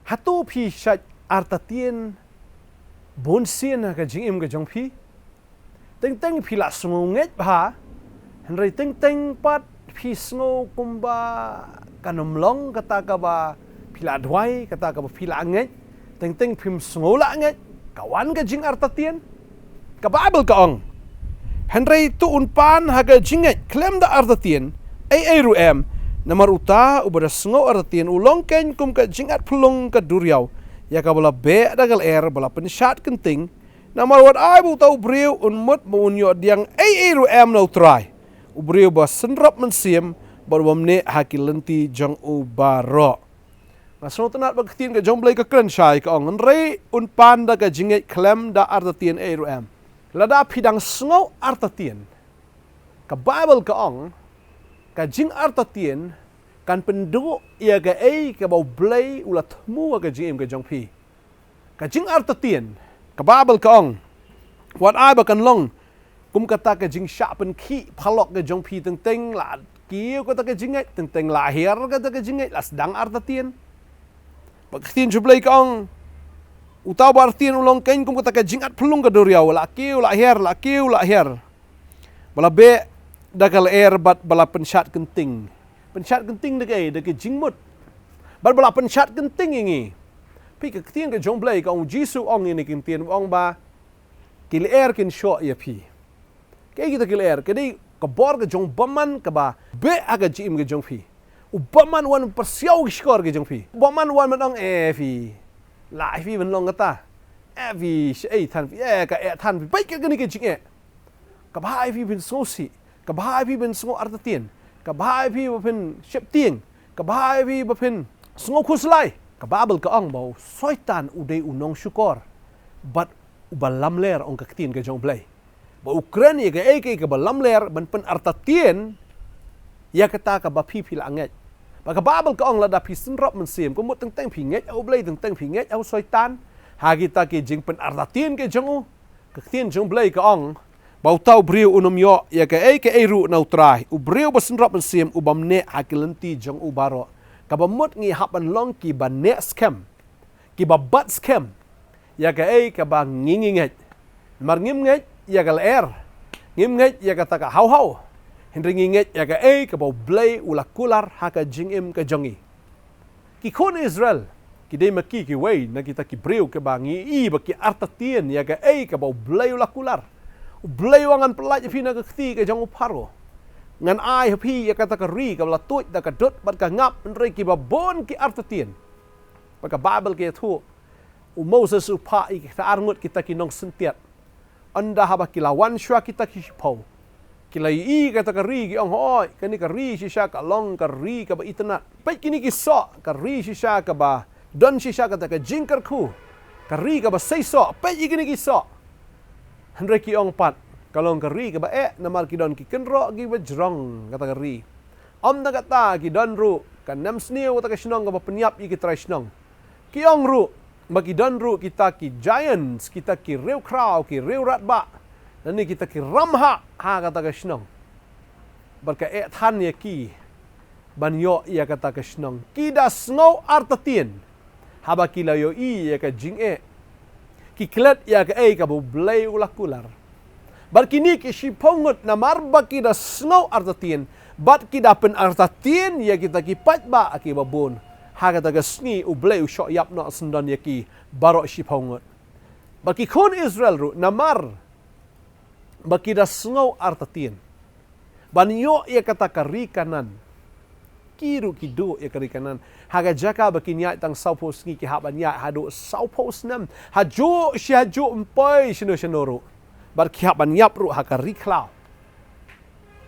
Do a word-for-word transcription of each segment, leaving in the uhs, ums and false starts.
Hato phi shait artatien bun sien ha ka jingim ka jong phi? Teng teng phi la sngew ngeit bha, hynrei teng teng pat phi sngew kumba kan ym long kata kaba phi la duwai, kata kaba phi la ngeit. Teng teng phim sngew la ngeit, ka wan ka jingartatien. Ka Baibl ka ong, hynrei to un pan ha ka jingngeit khlem da artatien ei ei ruh em. Namar uta uba da sngew artatien u long kein kum ka jingatphyllung ka duriaw, ïa kaba la beh da ka lyer ba la pynshad kynting. Namar wat ai ba uta u briew un mut ba un ïoh diang ei ei ruh em na U Trai, u briew ba synrop mynsiem bad uba mneh ha ki lynti jong u baroh. Nga sngewtynnat ba ka ktien ka jong U Blei ka kren shai, ka ong, hynrei un pan da ka jingngeit khlem da artatien ei ruh em. Lada phi dang sngew artatien, ka Baibl ka ong, ka jingartatien kan pynduh ïa kaei kaba U Blei u la thmu ha ka jingim ka jong phi. Ka jingartatien, ka Baibl ka ong, wat ai ba kan long kum kata ka jingshah pynkhih phalok ka jong phi. Teng teng la kiew kata ka jingngeit, teng teng la hiar kata ka jingngeit, la sdang artatien. Ba ka ktien jong U Blei ka ong, uta uba artatien u long kein kum kata ka jingatphyllung ka duriaw, la kiew la hiar, la kiew la hiar, ba la beh da ka lyer bad ba la pynshad kynting. Pynshad kynting da kaei? Da ka jingmut. Bad ba la pynshad kynting ïa ngi. Phi, ka ktien ka jong U Blei ka ong, U Jisu u ong ïa ngi, ka ktien u ong ba ki lyer kin shoh ïa phi. Kaei kita ki lyer? Ka dei ka bor ka jong u bymman kaba beh ha ka jingim ka jong phi. U bymman wan pyrsiaw ki shkor ka jong phi. U bymman wan ban ong, eh phi, lah phi ban long kata. Eh phi, shaei than phi, eh ka eh than phi. Peit ka kane ka jingeh. Ka bha ïa phi ban sngewsih, ka bha ïa phi ban sngew artatien, ka bha ïa phi ba phin sheptieng, ka bha ïa phi ba phin sngew khuslai. Ka Baibl ka ong ba u Soitan u dei u nongshukor bad uba lamler, ong ka ktien ka jong U Blei. Ba u kren ïa kaei kaei kaba lamler ban pynartatien ïa kata kaba phi phi la ngeit. Ba ka Baibl ka ong, lada phi synrop mynsiem, ka mut teng teng phi ngeit ha U Blei, teng teng phi ngeit ha u Soitan, ha kita ki jingpynartatien ka jong u. Ka ktien jong U Blei ka ong ba uta u briew un ym ïoh ïa kaei kaei ruh na U Trai, u briew ba synrop mynsiem, uba mneh ha ki lynti jong u baroh. Kaba mut ngi hap ban long kiba neh skhem, kiba bat skhem ïa kaei kaba ngi ngi ngeit. Namar ngim ngeit ïa ka lyer, ngim ngeit ïa kata ka haw haw, hynrei ngi ngeit ïa kaei kaba U Blei u la kular ha ka jingim ka jong ngi. Ki khun Israel ki dei ma ki kiwei na kita ki briew kiba ngi i ba ki artatien ïa kaei kaba U Blei u la kular. U Blei u ong, ngan pyllait ïa phi na ka kti ka jong u Pharaoh. Ngan ai ha phi ïa kata ka ri kaba la tuid da ka dud bad ka ngap, hynrei kiba bun ki artatien. Ba ka Baibl ka ïathuh, u Moses u phah ïa ki khatar ngut kita ki nongsyntiat. Ynda haba ki la wan shuwa kita ki shiphew, ki la ïohi kata ka ri, ki ong, hooid, kane ka ri shisha ka long ka ri kaba itynnad. Peit kine ki soh, ka ri shisha kaba don shisha kata ka jingkyrkhu, ka ri kaba sei soh, peit ïa kine ki soh. Hynrei ki ong pat, ka long ka ri kaba eh, namar ki don ki kynroh kiba jrong kata ka ri. Ym tang kata, ki don ruh ka nemsniew kata ka shnong kaba pynïap ïa ki trai shnong. Ki ong ruh ba ki don ruh kita ki giants, kita ki riewkhraw, ki riewratbah, lane kita ki ramhah ha kata ka shnong. Bad ka eh than ïa ki ban ïoh ïa kata ka shnong. Ki da sngew artatien haba ki la ïohi ïa ka jingeh. Ki klet ïa kaei kaba U Blei u la kular. Bad kine ki shiphew ngut, namar ba ki da sngew artatien bad ki da pynartatien ïa kita ki paidbah kiba bun, ha kata ka sngi U Blei u shoh ïap noh syndon ïa ki baroh shiphew ngut. Bad ki khun Israel ruh, namar ba ki da sngew artatien ban ïoh ïa kata ka ri Kanaan, ki ruh ki duh ïa ka ri Kanaan. Ha ka jaka ba kin ïaid tang sawphew sngi, ki hap ban ïaid haduh sawphew snem, hajuh shi hajuh, ym poi shano shano ruh. Bad ki hap ban ïap ruh ha ka ri khlaw.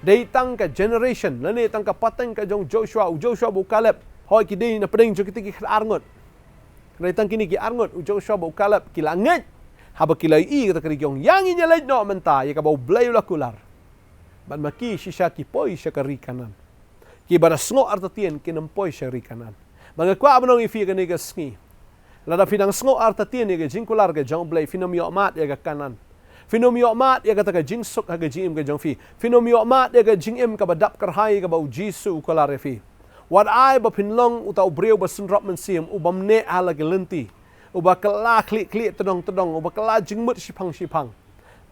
Dei tang ka generation lane tang ka pateng ka jong Joshua, u Joshua bad u Kaleb, hooid, ki dei na pdeng jong kita ki khatar ngut. Hynrei tang kine ki ar ngut, u Joshua bad u Kaleb, ki la ngeit haba ki la ïohi kata ka ri, ki ong, ïa ngi, ngi leit noh mynta ïa kaba U Blei u la kular. Bad ma ki shisha ki poi sha ka ri Kanaan. Kiba da sngew artatien kin ym poi sha ri Kanaan. Bad nga kwah ban ong ïa phi kane ka sngi, lada phi dang sngew artatien ïa ka jingkular ka jong U Blei, phin ym ïoh mad ïa ka Kanaan. Phin ym ïoh mad ïa kata ka jingsuk ha ka jingim ka jong phi. Phin ym ïoh mad ïa ka jingim kaba dap kyrhai kaba U Jisu u kular ïa phi. Wat ai ba phin long uta u briew ba synrop mynsiem, u bym neh ha la ki lynti, u ba kylla khlieh khlieh tdong tdong, u ba kylla jingmut shiphang shiphang.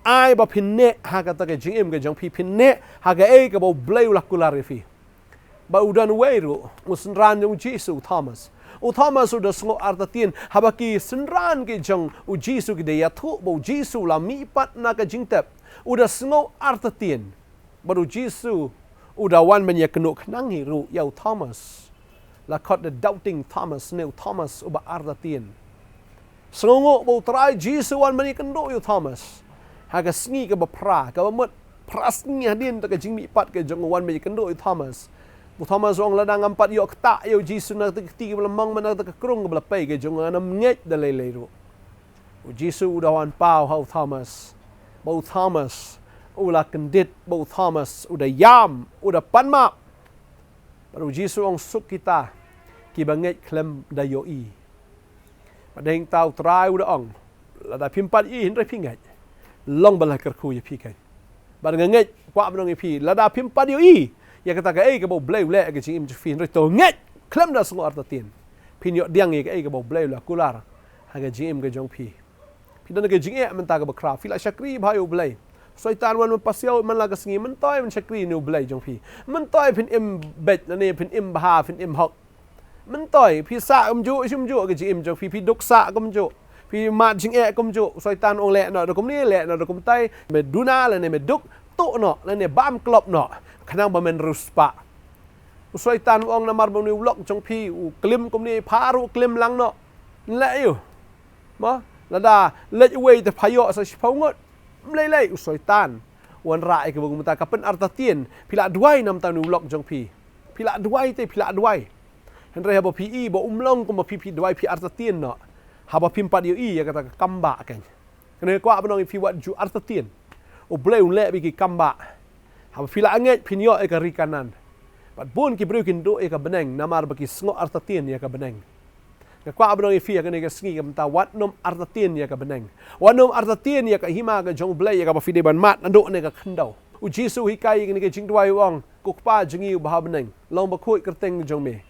Ai ba phin neh ha kata ka jingim ka jong phi, phin neh ha kaei kaba U Blei u la kular ïa phi. Ba u don uwei ruh, u synran jong u Jisu, u Thomas. U Thomas u da sngew artatien, haba ki synran ki jong u Jisu ki da ïathuh ba u Jisu u la mihpat na ka jingtep, u da sngew artatien. Bad u Jisu u da wan ban ïakynduh khnang hi ruh ïa u Thomas. La khot the doubting Thomas, ne u Thomas uba artatien. Sngewnguh ba u Trai Jisu u wan ban ïakynduh ïa u Thomas ha ka sngi kaba phra, kaba mut phra sngi hadien kata ka jingmihpat ka jong u, wan ban ïakynduh ïa u Thomas. U Thomas u ong, lada ngam pat ïoh ktah ïa u Jisu na kata ka kti kaba la mong, na kata ka krung kaba la pei ka jong u, ngan ym ngeit da lei lei ruh. U Jisu u da wan paw ha u Thomas, ba u Thomas u la kyndit, ba u Thomas u da ïam, u da pan map. Bad u Jisu u ong, suk kita kiba ngeit khlem da ïohi. Bad hangta u Trai u da ong, lada phim pat ïohi hynrei phi ngeit, long ba la kyrkhu ïa phi kein. Bad nga ngeit, kwah ban ong ïa phi, lada phim pat ïohi ïa kata kaei kaba U Blei u leh ha ka jingim jong phi, hynrei to ngeit khlem da sngew artatien, phin ïoh pdiang ïa kaei kaba U Blei u la kular ha ka jingim ka jong phi. Phi don ka jingeh mynta kaba khraw, phi la shakri bha ïa U Blei. Soitan u wan ban pasiaw man la ka sngi, myntoi ban shakri ïa U Blei jong phi. Myntoi phin im beit lane phin im bha, phin im hok. Myntoi phi sah kumjuh, kumjuh ka jingim jong phi, phi duk sah kumjuh, phi mad jingeh kumjuh. Soitan u ong, leh noh da kumne, leh noh da kumtai, me duna lane me duk, tuh noh lane bam klop noh, khnang ba men riewspah. U Soitan u ong, namar ba une u lok jong phi u klim kumne, pha ruh klim lang noh. Leh ïa u. Mo, lada leit uwei te pha ïoh sa shiphew ngut. Ym lei lei, u Soitan u wanrah ïa ka bynta ka pynartatien. Phi la duwai namar une u lok jong phi. Phi la duwai te, phi la duwai. Hynrei haba phi i ba um long kumba phi, phi duwai, phi artatien noh. Haba phim pat ïohi ïa kata ka kambah kein. Kane kwah ban ong ïa phi, wat ju artatien. U Blei u leh bad ki kambah. Haba phi la ngeit phin ïoh ïa ka ri Kanaan. Bad bun ki briew kin duh ïa ka bneng namar ba ki sngew artatien ïa ka bneng. Nga kwah ban ong ïa phi ha kane ka sngi, ka mynta wat nym artatien ïa ka bneng. Wat nym artatien ïa ka hima ka jong U Blei, ïa kaba phi dei ban mad naduh kane ka khyndew. U Jisu u hikai ha kane ka jingduwai, u ong, ko Kpa jong ngi uba ha bneng, long bakhuid kyrteng jong me.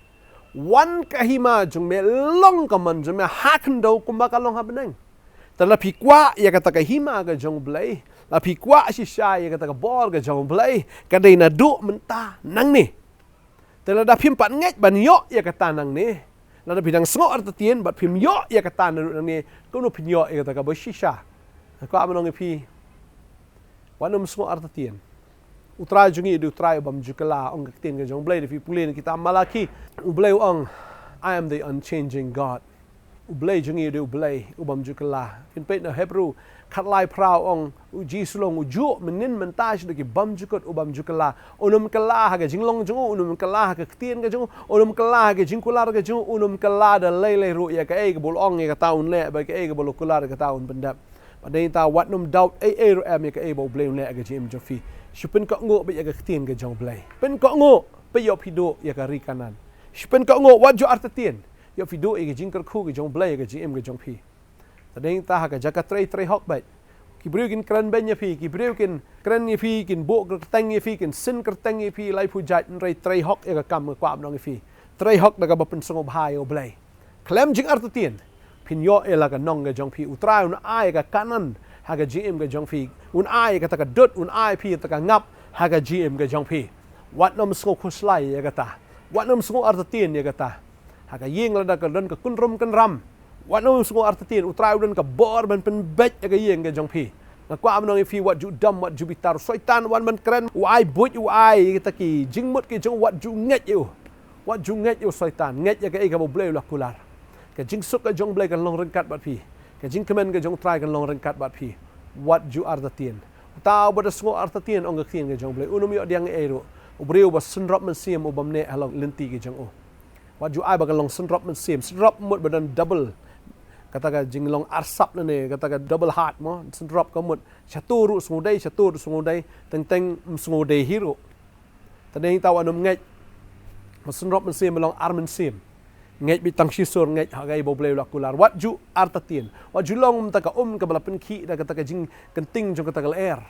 Wan ka hima jong me, long ka mon jong me ha khyndew kumba ka long ha bneng. Te la phi kwah ïa kata ka hima ka jong U Blei, la phi kwah shisha ïa kata ka bor ka jong U Blei, ka dei naduh mynta nangne. Te lada phim pat ngeit ban ïoh ïa kata nangne, lada phi dang sngew artatien bad phim ïoh ïa kata naduh nangne, kumno phin ïoh ïa kata kaba shisha? Nga kwah ban ong ïa phi, wat nym sngew artatien. U Trai jong ngi u dei U Trai u bym ju kylla, ong ka ktien ka jong U Blei, lada phi pule na kitab Malaki, U Blei u ong, I am the unchanging God. U Blei jong ngi u dei U Blei u bym ju kylla. Phin peit na Hebru khatlai phra, u ong, u Jisu long ujuh mynnin mynta shaduh ki bymjukut, u bym ju kylla. Un ym kylla ha ka jinglong jong u, un ym kylla ha ka ktien ka jong u, un ym kylla ha ka jingkular ka jong u, un ym kylla da lei lei ruh. Ïa kaei kaba u la ong ïa kata un leh, bad kaei kaba u la kular ïa kata un pyndep. Bad nangta wat nym doubt ei ei ruh em ïa kaei ba U Blei u leh ha ka jingim jong phi. Shu pynkohnguh beit ïa ka ktien ka jong U Blei. Pynkohnguh, peit ïoh phi duh ïa ka ri Kanaan. Shu pynkohnguh, wat ju artatien. Ïoh phi duh ïa ka jingkyrkhu ka jong U Blei ha ka jingim ka jong phi. Te nangta ha ka jaka trei, trei hok beit. Ki briew kin kren beiñ ïa phi, ki briew kin kren ïa phi, kin buh kyrteng ïa phi, kin sin kyrteng ïa phi, laiphew jait, hynrei trei hok ïa ka kam, nga kwah ban ong ïa phi. Trei hok da kaba pynsngewbha ïa U Blei. Khlem jingartatien, phin ïoh ïa la ka nong ka jong phi. U Trai un ai ïa ka Kanaan ha ka jingim ka jong phi. Un ai ïa kata ka dud, un ai ïa phi kata ka ngap ha ka jingim ka jong phi. Wat nym sngew khuslai ïa kata. Wat nym sngew artatien ïa kata. Ha ka ïing lada ka don ka kynrum kynram, wat nym sngew artatien, U Trai u don ka bor ban pynbeit ïa ka ïing ka jong phi. Nga kwah ban ong ïa phi, wat ju dom, wat ju bitar. Soitan wan ban kren, u ai buit, u ai ïa kita ki jingmut ki jong u, wat ju ngeit ïa u. Wat ju ngeit ïa u Soitan, ngeit ïa kaei kaba U Blei u la kular. Ka jingsuk ka jong U Blei kan long ryngkat bad phi. Ka jingkmen ka jong U Trai kan long ryngkat bad phi. Wat ju artatien. Uta uba da sngew artatien, ong ka ktien ka jong U Blei, un ym ïoh pdiang ei ei ruh. U briew uba synrop mynsiem, u bym neh halor lynti ki jong u. Wat ju ai ba ka long synrop mynsiem, synrop mut ba don double. Kata ka jinglong arsap lane, kata ka double heart mo, synrop ka mut. Shatu ruh sngewdei, shatu ruh sngewdei, teng teng ym sngewdei hi ruh. Te nangta wat nym ngeit. Ba synrop mynsiem ba long ar mynsiem. Ngeit beit tang shisur, ngeit ha kaei ba U Blei u la kular. Wat ju artatien. Wat ju long mynta ka um kaba la pynkhih da kata ka jingkynting jong kata ka lyer.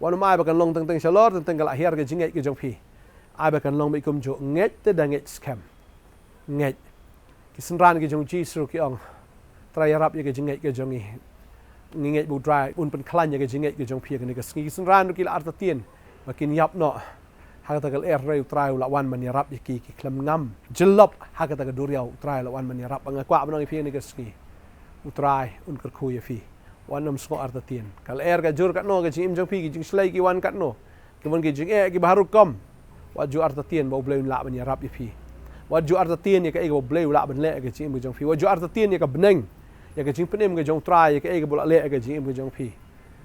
Wat nym ai ba kan long teng teng shalor, teng teng ka la hiar ka jingngeit ka jong phi. Ai ba kan long bad kumjuh, ngeit te da ngeit skhem. Ngeit. Ki synran ki jong U Jisu ki ong, Trai, ïarap ïa ka jingngeit ka jong ngi. Ngi ngeit ba U Trai un pynkhlaiñ ïa ka jingngeit ka jong phi ïa kane ka sngi. Ki synran ruh ki la artatien ba kin ïap noh. Ha kata ka lyer U Trai u la wan ban ïarap ïa ki, ki khlem ngam jyllop ha kata ka duriaw, U Trai u la wan ban ïarap. Nga kwah ban ong ïa phi ïa kane ka sngi, U Trai un kyrkhu ïa phi. Wat nym sngew artatien. Ka lyer ka jur katno, ka jingim jong phi, ki jingshlei ki wan katno, ki wan ki jingeh kiba har rukom. Wat ju artatien ba U Blei un lah ban ïarap ïa phi. Wat ju artatien ïa kaei kaba U Blei u lah ban leh ïa ka jingim ka jong phi. Wat ju artatien ïa ka bneng, ïa ka jingpynim ka jong U Trai, ïa kaei kaba u la leh ïa ka jingim ka jong phi.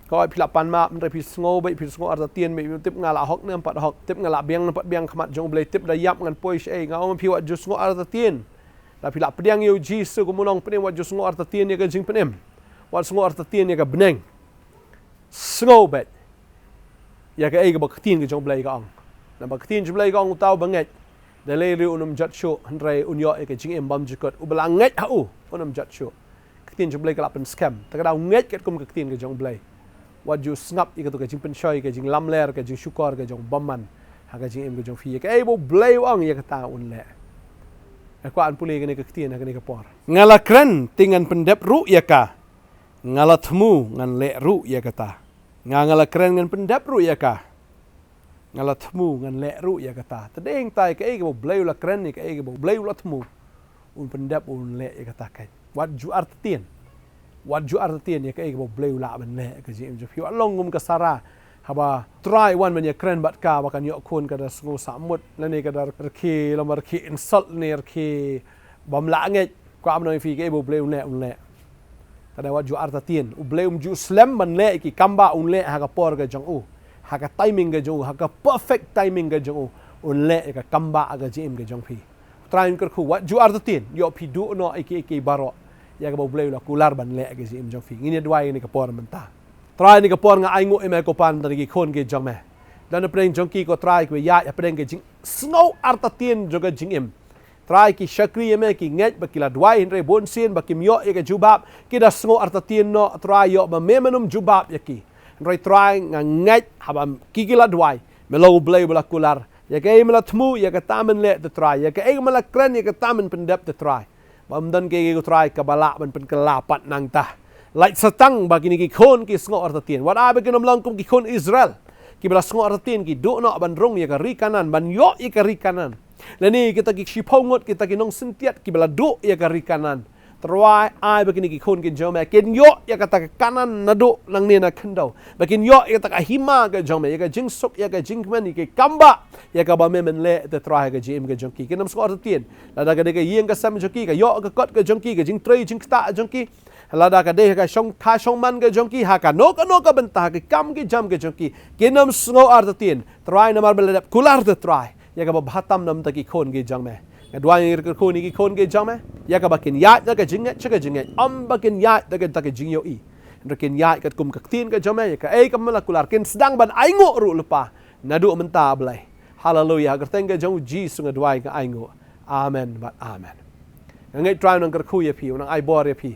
Ko phi la pan map, hynrei phi sngew beit, phi sngew artatien beit, tip nga la hok ne em pat hok, tip nga la biang ne em pat biang ha khmat jong U Blei, tip da ïap ngan poi shaei. Nga ong ïa phi, wat ju sngew artatien. Lada phi la pdiang ïa U Jisu kum u nongpynim, wat ju sngew artatien ïa ka jingpynim. Wat sngew artatien ïa ka bneng. Sngew beit ïa kaei kaba ka ktien ka jong U Blei ka ong. Namar ka ktien jong U Blei ka ong, uta uba ngeit, da lei ruh un ym jot shuh, hynrei un ïoh ïa ka jingim bymjukut. Uba la ngeit ha u un ym jot shuh. Ka ktien jong U Blei ka la pynskhem. Te ka daw ngeit katkum ka ktien ka jong U Blei. Wat ju sngap ïa kato ka jingpynshoi, ka jinglamler, ka jingshukor ka jong bymman ha ka jingim ka jong phi. Ïa kaei ba U Blei u ong, ïa kata un leh. Nga kwah ban pule ïa kane ka ktien ha kane ka por. Nga la kren te ngan pyndep ruh ïa ka. Nga la thmu ngan leh ruh ïa kata. Nga, nga la kren ngan pyndep ruh ïa ka. Nga la thmu ngan leh ruh ïa kata. Te dei hangta ïa kaei kaba U Blei u la kren, ïa kaei kaba U Blei u la thmu, un pyndep, un leh ïa kata keiñ. Wat ju artatien. Wat ju artatien ïa kaei kaba U Blei u lah ban leh ha ka jingim jong phi. Wat long kum ka Sara, haba U Trai u wan ban ïakren bad ka ba kan ïoh khun, ka da sngew sahmut, lane ka da rkhie, lane rkhie insult, lane rkhie bym lah ngeit. Kwah ban ong ïa phi, kaei ba U Blei un leh, un leh. Te da wat ju artatien. U Blei um ju slem ban leh ïa ki kam, ba un leh ha ka por ka jong u, ha ka timing ka jong u, ha ka perfect timing ka jong u. Un leh ïa ka kam ba ha ka jingim ka jong phi. U Trai un kyrkhu, wat ju artatien. Ïoh phi duh noh ïa kiei kiei baroh, ïa kaba U Blei u la kular ban leh ha ka jingim jong phi. Ngin ïa duwai ïa kane ka por mynta. Trai, ha kane ka por nga ainguh ïa me ko Pa, na ki khun ki jong me. Don hapdeng jong ki ko Trai, kiba ïaid hapdeng ka jingsngew artatien jong ka jingim. Trai, ki shakri ïa me, ki ngeit ba ki la duwai hynrei bunsien ba kim ïoh ïa ka jubab, ki da sngew artatien noh Trai, ïoh ba me men ym jubab ïa ki. Hynrei Trai, nga ngeit haba ki, ki la duwai, me long U Blei ba la kular. Ïa kaei me la thmu, ïa kata men leh te Trai. Ïa kaei me la kren, ïa kata men pyndep te Trai. Bym don kaei kaei ko Trai kaba lah ban pynkylla pat nangta. Lait sa tang ba kine ki khun ki sngew artatien. Wat ai ba kin ym long kum ki khun Israel, kiba la sngew artatien, ki duh noh ban rung ïa ka ri Kanaan, ban ïoh ïa ka ri Kanaan. Lane kita ki shiphew ngut, kita ki nongsyntiat kiba la duh ïa ka ri Kanaan. Trai, ai ba kine ki khun ki jong me kin ïoh ïa kata ka Kanaan naduh nangne na khyndew. Ba kin ïoh ïa kata ka hima ka jong me, ïa ka jingsuk, ïa ka jingkmen, ïa ka kam ba, ïa kaba me men leh te Trai ha ka jingim ka jong ki. Kin ym sngew artatien. Lada ka dei ka ïing ka sem jong ki, ka ïoh ka kot ka jong ki, ka jingtrei jingktah jong ki, lada ka dei ha ka shong, ka shong man ka jong ki, ha kano kano ka bynta, ha ki kam ki jam ki jong ki, kin ym sngew artatien. Trai, namar ba la dep kular te Trai ïa kaba bha tam na bynta ki khun ki jong me. Nga duwai, nga kyrkhu ïa ki khun ki jong me, ïa kaba kin ïaid na ka jingngeit sha ka jingngeit, ym ba kin ïaid na ka, na ka jingïohi. Hynrei kin ïaid katkum ka ktien ka jong me, ïa kaei kaba me la kular, kin sdang ban ainguh ruh lypa naduh mynta, Blei. Haleluia. Ha ka kyrteng ka jong U Jisu nga duwai, nga ainguh. Amen bad amen. Nga ngeit Trai un nang kyrkhu ïa phi, un nang ai bor ïa phi.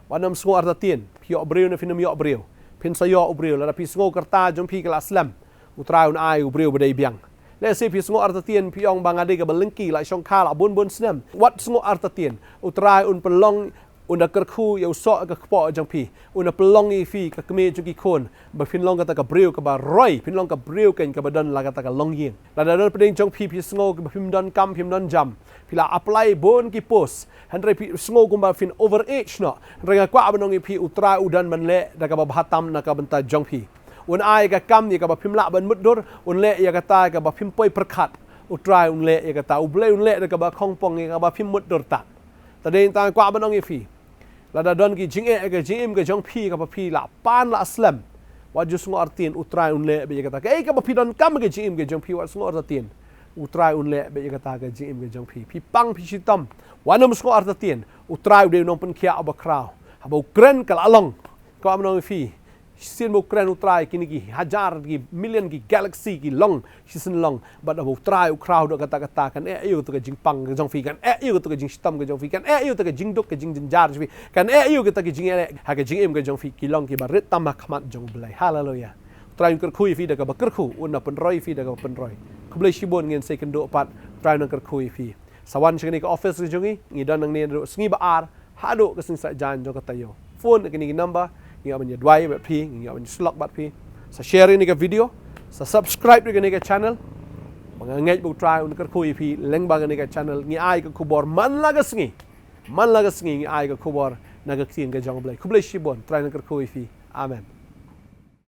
Wat nym sngew artatien. Phi ïoh briew ne phin ym ïoh briew, phin sa ïoh u briew. Lada phi sngew ka rta jong phi ka la slem, U Trai un ai u briew ba dei biang. Lehse phi sngew artatien, phi ong ba nga dei kaba lyngkhi, la shongkha la bun bun snem. Wat sngew artatien. U Trai un pynlong, un da kyrkhu ïa u soh ka kpoh jong phi. Un da pynlong ïa phi ka kmie jong ki khun, ba phin long kata ka briew kaba roi, phin long ka briew keiñ kaba don la kata ka longïing. Lada don hapdeng jong phi, phi sngew ba phim don kam, phim don jam, phi la apply bun ki post, hynrei phi sngew kumba phin over age noh. Hynrei nga kwah ban ong ïa phi, U Trai u don ban leh da kaba bha tam na ka bynta jong phi. Un ai ka kam ïa kaba phim lah ban mutdur, un leh ïa kata kaba phim poi pyrkhat. U Trai un leh ïa kata, U Blei un leh da kaba khongpong ïa kaba phim mutdur tad. Te dei tang kwah ban ong ïa phi, lada don ki jingeh ha ka jingim ka jong phi kaba phi la pan la slem, wat ju sngew artatien, U Trai un leh beit ïa kata. Kaei kaba phi donkam ha ka jingim ka jong phi, wat sngew artatien, U Trai un leh beit ïa kata ha ka jingim ka jong phi. Phi pang phi shitom, wat nym sngew artatien. U Trai u dei u nongpynkhiah uba khraw. Haba u kren ka la long. Kwah ban ong ïa phi, shisien ba u kren U Trai, kine ki hajar, ki million, ki galaxy ki long shisien long. Bad haba U Trai u khraw haduh katta katta, kan eh aïu kata ka jingpang ka jong phi, kan eh aïu kata ka jingshitom ka jong phi, kan eh aïu kata ka jingduk ka jingjynjar jong phi, kan eh aïu kata ka jingeh ha ka jingim ka jong phi, ki long kiba rit tam ha khmat jong U Blei. Haleluia. U Trai un kyrkhu ïa phi da kaba kyrkhu, un da pynroi ïa phi da kaba pynroi. Khublei shibun, ngin sa ïakynduh pat, Trai un kyrkhu ïa phi. Sa wan sha kane ka office ka jong ngi, ngi don nangne naduh sngi ba ar haduh ka sngi Saitjaiñ jong ka taïew. Phone na kane ka number, ngi ïoh ban ïaduwai bad phi, ngi ïoh ban ïasyllok bad phi. Sa share ïa kane ka video, sa subscribe ïa kane ka channel. Ba nga ngeit ba U Trai un kyrkhu ïa phi lyngba kane ka channel, ngi ai ka khubor man la ka sngi. Man la ka sngi ngi ai ka khubor na ka ktien ka jong U Blei. Khublei shibun, Trai un kyrkhu ïa phi. Amen.